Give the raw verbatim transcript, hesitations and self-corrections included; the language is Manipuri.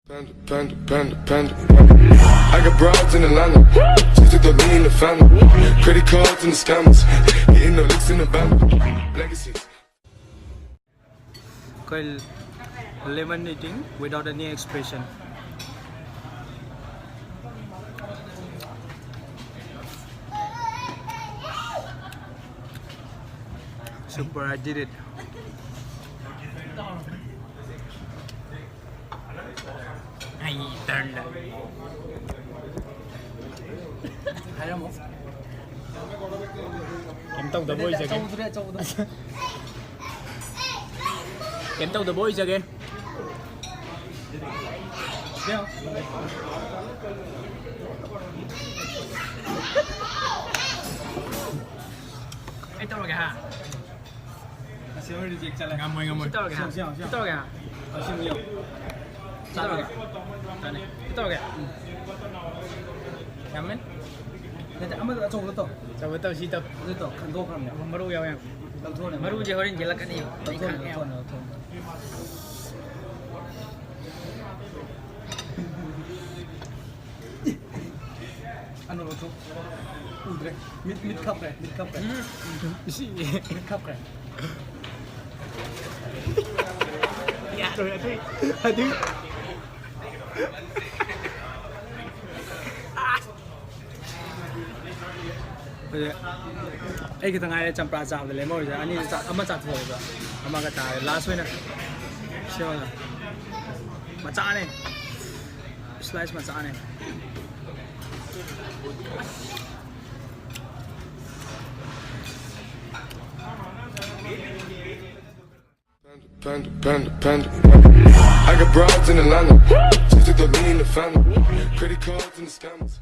Panda, panda, panda, panda. I got broads in Atlanta. Just took the lean, the family. Credit cards and the scammers. Hitting the licks in the van. Legacies. Lemon eating without any expression. Super, I did it. ꯑꯩ ꯇꯔꯟꯗ ꯍꯥꯏꯔꯝꯃꯣ꯫ ꯀꯩꯝ ꯇꯧꯗꯕ ꯑꯣꯏꯖꯒꯦ꯫ ꯑꯆꯧꯕꯗꯨꯅꯦ, ꯑꯆꯧꯕꯗꯣ꯫ ꯀꯩꯝ ꯇꯧꯗꯕ ꯑꯣꯏꯖꯒꯦ꯫ ꯌꯦꯡꯉꯣ꯫ ꯑꯩ ꯇꯧꯔꯒꯦ ꯍꯥ꯫ ꯑꯁꯤ ꯍꯣꯏ reject ꯆꯠꯂꯦ꯫ ꯉꯝꯃꯣꯏ, ꯉꯝꯃꯣꯏ꯫ ꯁꯤ ꯇꯧꯔꯒꯦ ꯍꯥ꯫ ꯁꯤ ꯌꯦꯡꯉꯣ, ꯁꯤ ꯁꯤ ꯌꯦꯡꯉꯣ꯫ ꯇꯧꯔꯒꯦ ꯍꯥ꯫ ꯑꯁꯤ ꯑꯃꯨꯛ ꯌꯦꯡꯉꯣ꯫ ꯁꯤ ꯇꯧꯔꯒꯦ꯫ ꯇꯅꯤ꯫ ꯁꯤ ꯇꯧꯔꯒꯦ꯫ ꯌꯥꯝꯃꯦ꯫ ꯅꯠꯇꯦ, ꯑꯃꯗ ꯑꯆꯧꯕꯗ ꯇꯧ꯫ ꯑꯆꯧꯕ ꯇꯧ, ꯁꯤ ꯇꯧ꯫ ꯑꯗꯨ ꯇꯧ, ꯈꯟꯗꯣꯛꯈ꯭ꯔꯕꯅꯦ꯫ ꯃꯔꯨ ꯌꯥꯎ ꯌꯥꯝ꯫ ꯂꯧꯊꯣꯛꯑꯅꯦ꯫ ꯃꯔꯨꯁꯦ ꯍꯣꯔꯦꯟ ꯌꯦꯜꯂꯛꯀꯅꯤ꯫ ꯑꯩ ꯂꯧꯊꯣꯛꯑꯅꯦ, ꯈꯪꯉꯦ꯫ ꯂꯧꯊꯣꯛꯑꯅꯦ, ꯂꯧꯊꯣꯛꯑꯅꯦ꯫ ꯑꯅꯣ ꯂꯧꯊꯣꯛ꯫ ꯎꯗ꯭ꯔꯦ꯫ ꯃꯤꯠ, ꯃꯤꯠ ꯈꯞꯈ꯭ꯔꯦ, ꯃꯤꯠ ꯈꯞꯈ꯭ꯔꯦ꯫ ꯎꯝ꯫ ꯃꯤꯠ ꯈꯞꯈ꯭ꯔꯦ꯫ ꯌꯥꯔꯦ꯫ ꯑꯗꯨ, ꯑꯗꯨ, ꯑꯗꯨ꯫ ꯑꯗꯨ ꯑꯩ ꯈꯤꯇꯪ ꯉꯥꯏꯔꯦ ꯆꯝꯄ꯭ꯔꯥ ꯆꯥꯕꯗ ꯂꯦꯝꯍꯧꯔꯤꯁꯦ꯫ ꯑꯅꯤ ꯆꯥ-, ꯑꯃ ꯆꯥꯊꯣꯛꯑꯦꯕ꯫ ꯑꯃꯒ ꯆꯥꯔꯦ꯫ Last ꯑꯣꯏꯅ ꯁꯤ ꯑꯣꯏꯅ ꯃꯆꯥꯅꯦ꯫ Slice ꯃꯆꯥꯅꯦ꯫ Panda, panda, panda, panda. I got broads in Atlanta. Just took the lean, the family. Credit cards and the scammers.